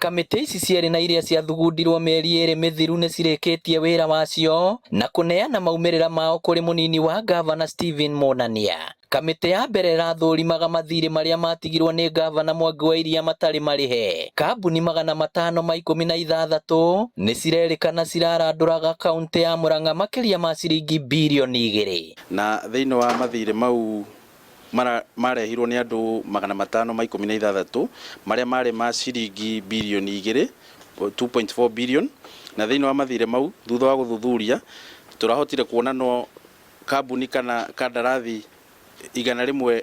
Kamĩtĩ ici cierĩ na iria ciathugundirwo mĩeri ĩrĩ mĩthiru nĩ cirĩkĩtie wĩra wacio na kũneana maumĩrĩra mao kũrĩ mũnini wa ngavana Stephen Munania. Kamĩtĩ ya mbere ĩrathũrimaga mathirĩ marĩa matigirwo nĩ ngavana Mwangi wa Iria matarĩ marĩhe. Kambuni 516 nĩ cirerĩkana cirarandũraga kauntĩ ya Murang'a makĩria ma ciringi birioni 2. Na thĩinĩ wa mathirĩ mau marehirwo nĩ andũ 516 marĩa marĩ ma ciringi birioni 2, 2.4 billion. Na thĩinĩ wa mathirĩ mau, thutha wa gũthuthuria, tũrahotire kuona no kambuni kana kandarathi 174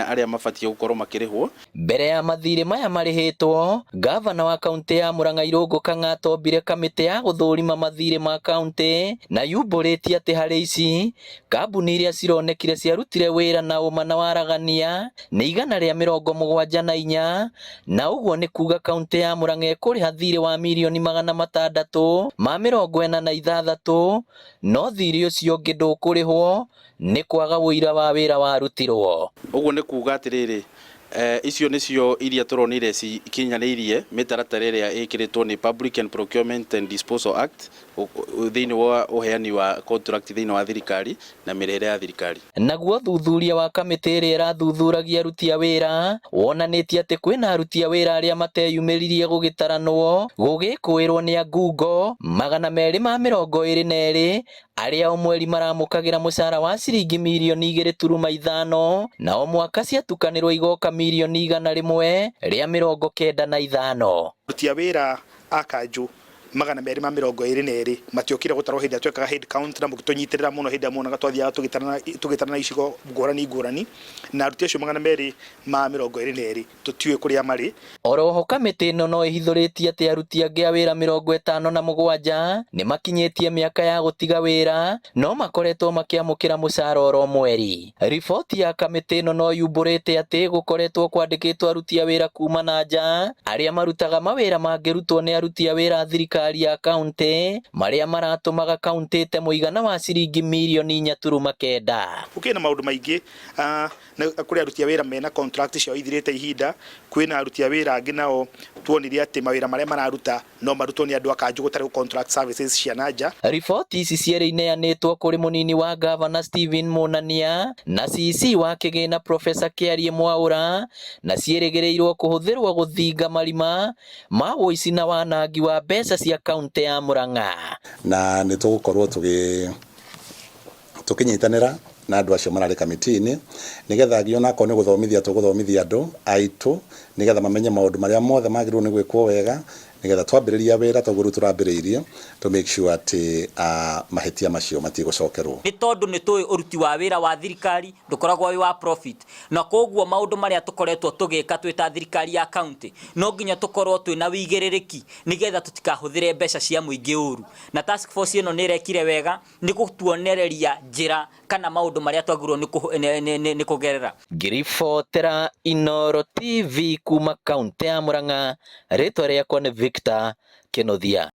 arĩa mabatiĩ gũkorwo makĩrĩhwo. Mbere ya mathirĩ maya marĩhĩtwo, ngavana wa kauntĩ ya Murang'a Irũngũ Kang'ata ombire kamĩtĩ ya gũthũrima mathirĩ ma kauntĩ na yumbũrĩtie atĩ harĩ ici, kambuni iria cironekire ciarutire wĩra na ũma na waragania nĩ 174, na ũguo nĩ kuga kauntĩ ya Murang'a ĩkũrĩha thirĩ wa mirioni 646, no thirĩ ũcio ũngĩ ndũkũrĩhwo nĩ kwaga ũira wa wĩra warutirwo. Ũguo nĩ kuga atĩrĩrĩ, icio nĩcio iria tũronire cikinyanĩirie mĩtaratara ĩrĩa ĩkĩrĩtwo nĩ Public and Procurement and Disposal Act thĩinĩ wa ũheani wa contract thĩinĩ wa thirikari na mĩrĩhĩre ya thirikari. Naguo thuthuria wa kamĩtĩ ĩrĩa ĩrathuthuragia aruti a wĩra wonanĩtie atĩ kwĩna aruti a wĩra arĩa mateyumĩririe gũgĩtaranwo gũgĩkũĩrwo nĩ angungo 222 arĩa o mweri maramũkagĩra mũcara wa ciringi mirioni 2.5, na o mwaka ciatukanĩrwo igoka mirioni 195. Aruti a wĩra a kanjũ 222 matiokire gũtarwo hĩndĩ ĩrĩa twekaga head count, na mũgĩtũnyitĩrĩra mũno hĩndĩ ĩrĩa muonaga twathiaga tũgĩtarana icigo ngũrani ngũrani, na aruti acio 222 tũtiũĩ kũrĩa marĩ. Oroho kamĩtĩ ĩno no ĩhithũrĩtie atĩ aruti angĩ a wĩra 57 nĩ makinyĩtie mĩaka ya gũtiga wĩra no makoretwo makĩamũkĩra mũcara oro mweri. Riboti ya kamĩtĩ ĩno no yumbũrĩte atĩ gũkoretwo kwandĩkĩtwo aruti a wĩra kuma na nja arĩa marutaga mawĩra mangĩrutwo nĩ aruti a wĩra a thirikari ya kauntĩ, marĩa maratũmaga kauntĩ ĩte mũigana wa ciringi mirioni 4.9. Gũkĩrĩ na maũndũ maingĩ, kũrĩ aruti a wĩra mena contract ciao ithirĩte ihinda, kwĩna aruti a wĩra angĩ nao tuonire atĩ mawĩra marĩa mararuta no marutwo nĩ andũ a kanjũ gũtarĩ contract services cia na nja. Riboti ici cierĩ ineanĩtwo kũrĩ mũnini wa ngavana Stephen Munania na CC wa kĩgĩna Professor Kĩarie Mwaũra, na ciĩrĩgĩrĩirwo kũhũthĩrwo gũthinga marima ma ũici na wanangi wa mbeca cia kauntĩ ya Murang'a. Na nĩ tũgũkorwo tũgĩ tũkĩnyitanĩra na andũ acio mararĩ kamĩtĩ-inĩ, nĩgetha nginya onakorwo nĩ gũthomithia tũgũthomithia andũ aitũ, nĩgetha mamenye maũndũ marĩa mothe magĩrĩirwo nĩ gwĩkwo wega, nĩgetha twambĩrĩria wĩra toguo rĩu tũrambĩrĩirie, to make sure atĩ mahĩtia macio matigũcokerwo. Nĩ tondũ nĩ tũĩ ũruti wa wĩra wa thirikari ndũkoragwo wĩ wa profit, na koguo maũndũ marĩa tũkoretwo tũgĩka twĩ ta thirikari ya county no nginya tũkorwo twĩna wĩigĩrĩrĩki nĩgetha tũtikahũthĩre mbeca cia mũingĩ ũru. Na task force ĩno nĩ ĩrekire wega nĩ gũtuonereria njĩra kana maũndũ marĩa twagĩrĩirwo nĩ kũgerera. Ngĩribotera Inooro TV kuma kaũntĩ ya Murang'a, rĩtwa rĩakwa nĩ Victor Kĩnuthia.